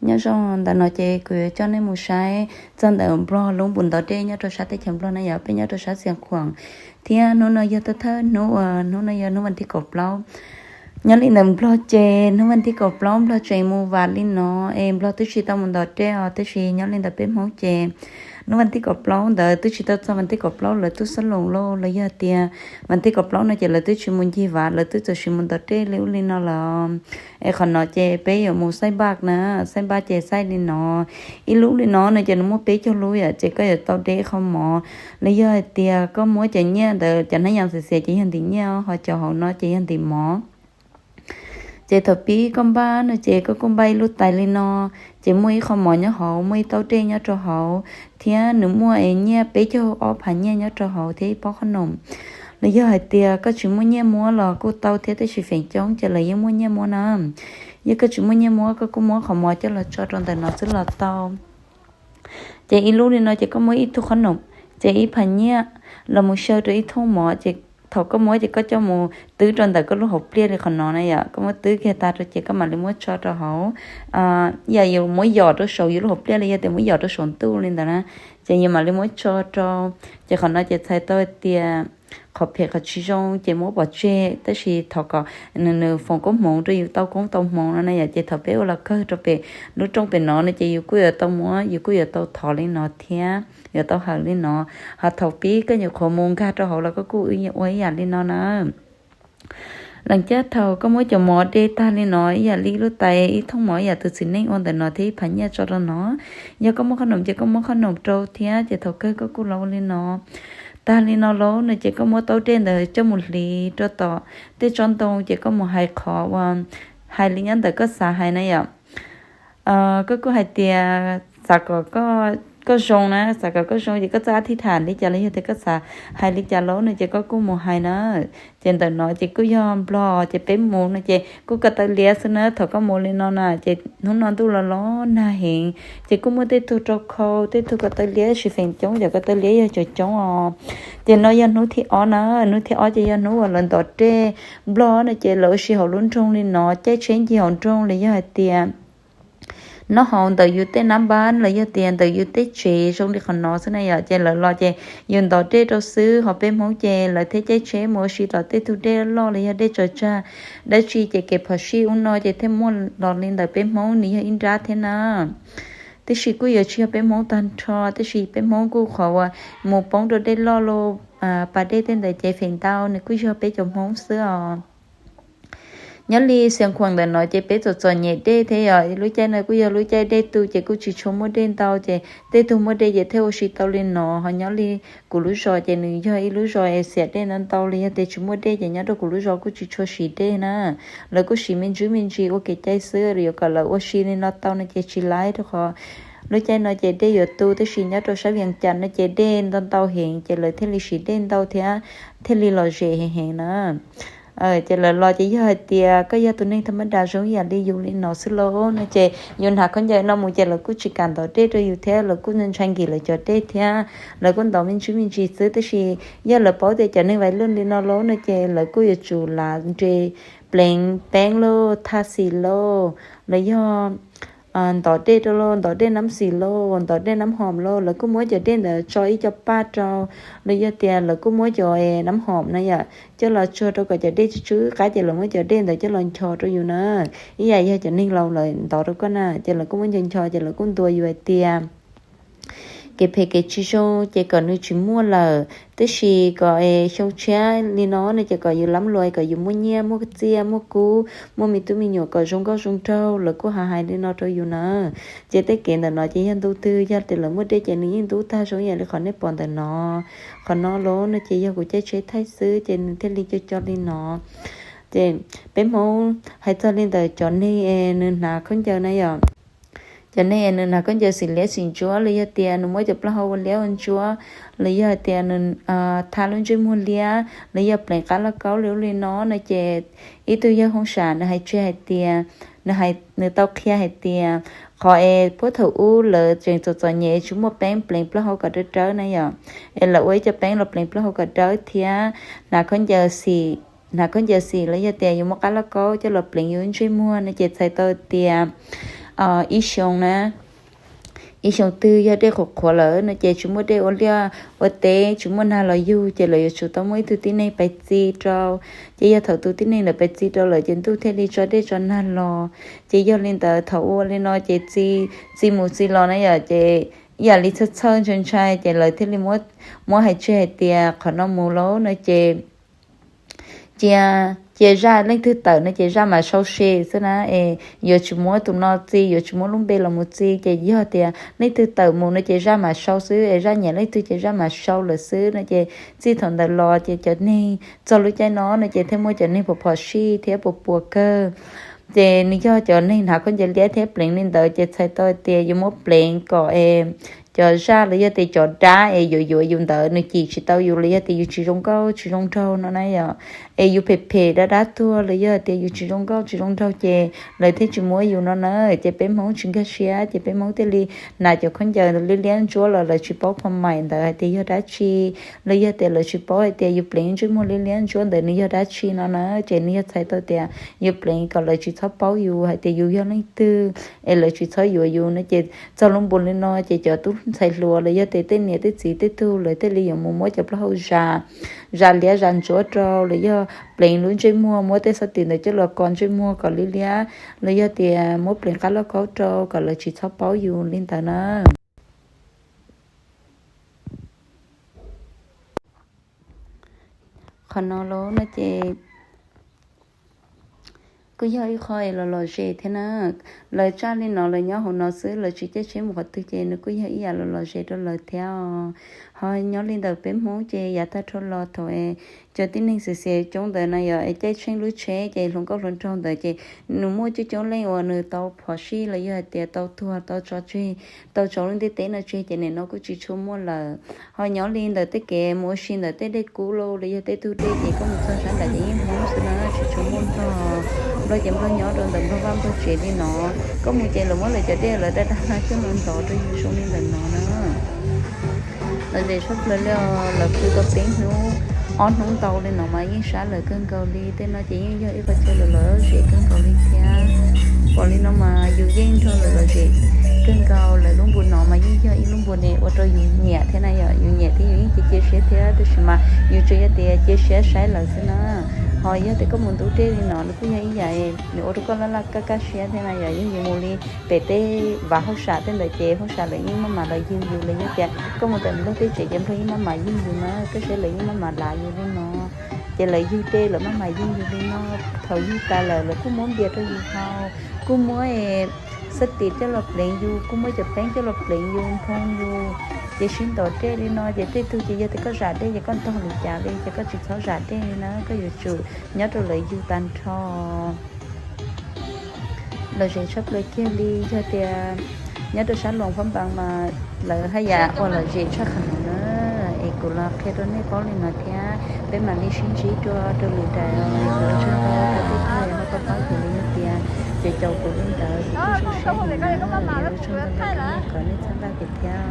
Nyob zoo, ntawm no ces kuv yuav coj nej mus saib txog ntawm Nplog lub npus ntov dej nyob rau sab teb chaws Nplog na yom, peb nyob rau sab Xiav Khuam. Thiab hnub no yog thawj thawj hnub uas hnub no yog hnub vas thib kaum plaub. Nyob li ntawm Nplog ces hnub vas thib kaum plaub Nplog tseem mus vam li no, es Nplog twb tsis tau mus ntov dej os, tab sis nyob li ntawm peb Hmoob ces hnub vas thib kaum plaub ntawd twb tsis tau txog vas thib kaum plaub lawv twb xab loos lauj, los yog tias vas thib kaum plaub no ces lawv twb tsis mus ncig vam, lawv twb txawm sis mus ntov dej li ub li no lawm. Es qhov no ces peb yuav mus xaib npaj na, xaib npaj ces xaib li no. Ib lub li no no ces nws muaj peb caug lub yom, ces koj yuav tau de qhov mov. Los yog hais tias koj muab cov nyiaj ntawd, cov hnab yas xiav xiav ces yog ntim nyiaj, ho cov hauv no ces yog ntim mov. Ces thaum pib koj npaj no ces koj kuj npaj ib lub tais li no, ces muaj ib qho mov nyob hauv, muaj ib taub dej nyob rau hauv, thiab nws muaj es nyiaj peb caug ob phav nyiaj nyob rau hauv thiab ib pob qhob noom. Los yog hais tias koj tsis muaj nyiaj muab los kuj tau thiab, tab sis feem coob ces lawv yeej muaj nyiaj muab na. Yog koj tsis muaj nyiaj muab, koj kuj muab qhov mov coj los tso rau ntawm no xwb los tau. Ces ib lub li no ces koj muab ib tug qhob noom, ces ib phav nyiaj los mus xyaw rau ib thooj mov, ces thaum koj muab ces koj coj mus twb rau ntawm koj lub hauv pliaj li qhov no na yom. Koj muab twb kiag tag rau ces koj mam li muab tso rau hauv, yam yus muab yos rau saum yus lub hauv pliaj li, yog tias muab yos rau saum ntuj li ntawd na, ces yus mam li muab tso rau. Ces qhov no ces txhais tau tias qhov phem qhov tsis zoo ces muab pov tseg, tab sis thov kom nws nws foom koob hmoov rau yus tau koob tau hmoov no na yom. Ces thaum peb ua los kawg rau pem lub rooj pem no no ces yus kuj yuav tau muab, yus kuj yuav tau thov li no thiab yuav tau hawm li no. Ho thaum pib koj nyuam qhuav mus nkag rau hauv los koj kuj ua ib yam li no na. Leej caj thaum koj muab cov mov de tag li no, ib yam li lub tais ib thooj mov, ib yam tus txiv neej ua ntawm no thiab ib phav nyiaj tso rau no. Yog koj muaj qhob noom ces koj muab qhob noom rau thiab, ces thaum kawg koj kuj los ua li no. Tag li no lauj no ces koj muab taub dej ntawd coj mus hliv rau tom tej tsob ntoo, ces koj mus hais qhov uas hais li nyob ntawm koj xav hais na yom. Koj kuj hais tias xav kom koj zoo na, xav kom koj zoo ces koj txawj ab thij tham li cas los yog tias koj xav hais li cas lauj no ces koj kuj mus hais na. Ces ntawm no ces kuj yog Nplog ces peb mus no ces kuj ko taw liab xwb na. Thaum koj mus li no na ces hnub no ntuj los los nag heev, ces kuj muaj tej tug rau khau, tej tug ko taw liab, tab sis feem coob cov ko taw liab yog cov coob os. Ces no yog hnub thib ob na, hnub thib ob ces yog hnub uas lawv ntov dej. Nplog no ces lawv ua si hauv lub nroog li no, caij tsheb ncig hauv nroog li, yog hais tias nyob hauv ntawm yus tej nab npab los yog tias ntawm yus tej tsev zoo li qhov no xwb na yom, ces lawv los ces yus ntov dej rau xwb. Ho peb Hmoob ces lawv thiaj caij tsheb mus ua si tom tej tug dej loj los yog dej tsaws tsag dab tsi, ces kev phom sij ub no ces thiaj muaj los li ntawm peb Hmoob, nws yog ib nrab thiab na. Tiam sis kuj yuav tsis yog peb Hmoob tag nrho, tiam sis peb Hmoob kuj qhov uas mus poob rau dej loj los pas dej tej ntawd ces feem ntau nws kuj yog peb cov Hmoob xwb os. Nyob li Xiav Khuam ntawm no ces peb txom txom nyem dej thiab yom, lub caij no kuj yog lub caij dej tu ces kuj tsis tshua muaj dej ntau, ces tej tug muaj dej ces thiaj ua si tau li no. Ho nyob li kuv lub zos ces nws yog ib lub zos es xiam dej ntau ntau li, yog tias tsis muaj dej ces nyob rau kuv lub zos kuj tsis tshua siv dej na. Lawv kuj siv me ntsis me ntsis ua kev cai xwb, yuav kom lawv ua si li no tau no ces tsis laib, rau qhov lub caij no ces dej yuav tu, tab sis nyob rau sab Vias Cas no ces dej ntau ntau heev ces lawv thiaj li siv dej ntau thiab thiaj li lom zem heev heev na. Ces lawv los ces yog hais tias koj yog tus neeg tham ma das zoo yam li yus li no xwb lauj no ces yus hnav khaub ncaws no mus ces lawv kuj tsis kam ntov dej rau yus thiab, lawv kuj ntshai nkim lawv cov dej thiab, lawv kuj ntov me ntsis me ntsis xwb. Tab sis yog lawv paub tias cov neeg vais lwj li no lauj no ces lawv kuj yuav tsum lav nres pleev peeb lauj, thaj xim lauj, los yog ntov dej rau lauj, ntov dej nab xim lauj, ntov dej nab hom lauj, lawv kuj muab cov dej ntawd tso ib co paj rau, los yog tias lawv kuj muab cov nab hom na yom coj los tsuag rau kom cov dej tsw tsw qab ces lawv muab cov dej ntawd coj los ncho rau yus na. Ib yam yog cov neeg laus lawv ntov rau koj na ces lawv kuj muab ncho ncho ces lawv kuj ntuas yus hais tias kev phem kev tsis zoo ces kom nws tsis muaj lawm, tab sis kom xyoo tshiab li no no ces kom yus lab luas, kom yus muaj nyiaj muaj txiaj muaj kub, muaj me tub me nyuam kom zoo nkauj zoo nraug, lawv kuj hais hais li no rau yus na. Ces tej kev ntawm no ces yog ntu twg yog tias lawv muaj dej ces nws yeej ntub tag zoo yam li qhov nej pom ntawm no. Qhov no lauj no ces yog kuv caij tsheb thaij xwb ces nws thiaj li co co li no. Ces peb Hmoob hais txog li ntawm cov neeg es nws hnav khaub ncaws na yom, cov neeg es nws hnav khaub ncaws xim liab xim ntsuab, los yog tias nws muab cov plaub hau ua liab ua ntsuab, los yog hais tias nws thab lub ntsej muag liab, los yog pleev qab lauj kaub li ub li no no ces ib tug yawg hoob sam nws hais tseg hais tias, nws hais, nws tau qhia hais tias qhov es puag thaum ub lawv tseem txom txom nyem tsis muaj peeb pleev plaub hau kom rawv rawv na yom, es lawv ua ib co peeb los pleev plaub hau kom rawv thiab hnav khaub ncaws xim, hnav khaub ncaws xim los yog tias yuav muab qab lauj kaub coj los pleev yus ntsej muag no ces txhais tau tias ib xyoo na, ib xyoo twg yog dej qhuav qhuav lawm no ces tsis muaj dej ua liaj ua teb, tsis muaj nag los yug, ces lawv yuav tsum tau muaj ib tug tib neeg pais txi rau. Ces yog thaum tus tib neeg ntawd pais txi rau lawm ces ntuj thiaj li tso dej tso nag los. Ces yog li ntawd thaum ua li no ces txi, txi mus txi los na yom, ces ib yam li txhawj txhawj ntshai ntshai ces lawv thiaj li muab hais tseg hais tias qhov no mus lauj no ces cia, cia zaj leej twg tawm no ces zaj mam sau se xwb na. Es yuav tsis muab tus no txi, yuav tsis muab lub npe los mus txi, ces yog tias leej twg tawm mus no ces zaj mam sau xwb, es zaj nyiam leej twg ces zaj mam sau lawm xwb no ces txij thaum ntawd los ces cov neeg txog lub caij no no ces thiaj muaj cov neeg puas phom sij thiab puas puas kawg. Ces nws yog cov neeg hnav khaub ncaws liab thiab pleev li ntawd ces txhais tau tias yuav muab pleev kom es cov zaj los yog tias cov dab es yuav yuav yus ntawd nws cim tsis tau yus los yog tias yus tsis zoo nkauj tsis zoo nraug no na yom, es yus phem phem dab dab tuag los yog tias yus tsis zoo nkauj tsis zoo nraug ces lawv thiaj tsis muab yus no na. Ces peb Hmoob tsis nkag siab ces peb Hmoob thiaj li hnav cov khaub ncaws liab liab ntsuab los lawv tsis paub phom maim ntawd hais tias yog dab tsi, los yog tias lawv tsis paub hais tias yus pleev ntsej muag liab liab ntsuab ntawd nws yog dab tsi no na. Ces nws yog txhais tau tias yus pleev kom lawv tsis txhob paub yus hais tias yus yog leej twg es lawv tsis txhob yuav yus no ces txog lub npu li no ces cov tub ntxhais hluas los yog tias tej niam tej txiv tej tug lawv thiaj li yuav mus muab cov plaub hau zas, zas liab zas ntsuab rau los yog pleev lub ntsej muag, muab tej xab tim ntawd coj los kos ntsej muag kom liab liab los yog tias muab pleev qab lauj kaub rau kom lawv tsis txhob paub yus li ntawd na. Qhov no lauj no ces kuj yog ib qho es los lom zem thiab na. Lawv tsaj li no lawv nyob hauv no xwb lawv tsis caij tsheb mus qhov twg ces nws kuj yog ib yam los lom zem rau lawv thiab. Ho nyob li ntawm peb Hmoob ces yav tag dhau los thaum cov tib neeg xiav xiav coob ntawd na yog es caij tsheej lub tsheb ces hluas nkauj hluas nraug ntawd ces nws muaj coob coob leej uas nws tau phom sij los yog hais tias tau tuag tau tso tseg, tau tso lub ntiaj teb no tseg ces nim no kuj tsis tshua muaj lawm. Ho nyob li ntawm tej kev mus ua si ntawm tej dej kub los yog tej tug dej ces koj mus txog sab nram ces yeej Hmoob xwb na, tsis tshua muaj Nplog. Nplog ces Nplog nyob rau ntawm Nplog vaj Nplog tsev li no. Koj mus ces lawv muab lawv cov dej lawv dag dag coj mus ntov rau yus zoo li ntawm no na. Lom zem tshaj plaws li os, lawv pw tau peb hnub ob hnub ntau li no mas yeej sab lawm kawg nkaus li. Tej no ces yeej yog ib qho chaw lom zem kawg nkaus li thiab. Pom li no mas yus yeej nrog lawv lom zem kawg nkaus. Lawv lub npu no mas yeej yog ib lub npu ne ua rau yus nyiam thiab na yom, yus nyiam thiab yus yeej cia cia siab thiab, tab sis mas yus tsuas yog tias cia siab saib lawv xwb na. Ho yog tias koj mus ntub dej li no los kuj yog ib yam, nws ua rau koj laj laj kaj kaj siab thiab na yom. Yeej yuav mus li pem tej vav hauj sam tej ntawd ces hauj sam lawv yeej maj mam los yug yus los yog tias koj mus tawm Nplog tej tsev ces Nplog yeej maj mam yug yus na, koj saib lawv yeej maj mam lav yus li no. Ces lawv yug dej lawv maj mam yug yus li no, thaum yug tas lawm lawv kuj muab npias rau yus haus, kuj muab xab tim coj los pleev yus, kuj muab cov peeb coj los pleev yus nphoo yus. Ces sib ntaus dej li no ces tej tug ces yog tias koj zam dej ces koj ntog li cas li ces koj tsis txhob zam dej li na, koj yuav tsum nyob rau lawv yug tag nrho. Lom zem tshaj plaws kiag li, yog tias nyob rau sab Luas Phab Npas mas lawv haj yam ua lom zem tshaj qhov no na. Es kuv los qhia rau nej paub li no thiab, peb mam li sib ntsib dua rau lwm daim os. Ua tsaug ntau rau peb tug uas ho tau paub kuv li no tias, ces caum kuv li ntawd kuv kuj zoo siab heev na. Ua tsaug ntau ntau rau nej, thov nej txhawb nqa kuv thiab.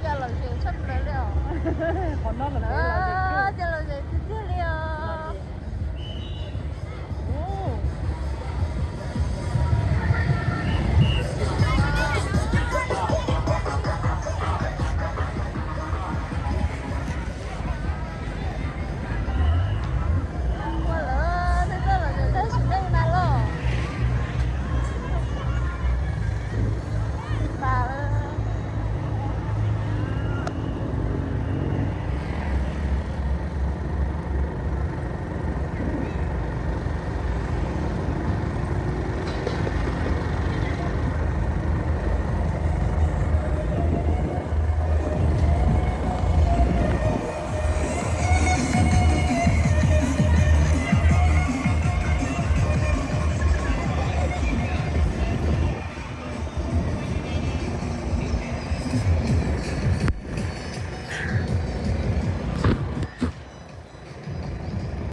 Cas lom zem tshaj plaws li os. Qhov no lawm peb los ces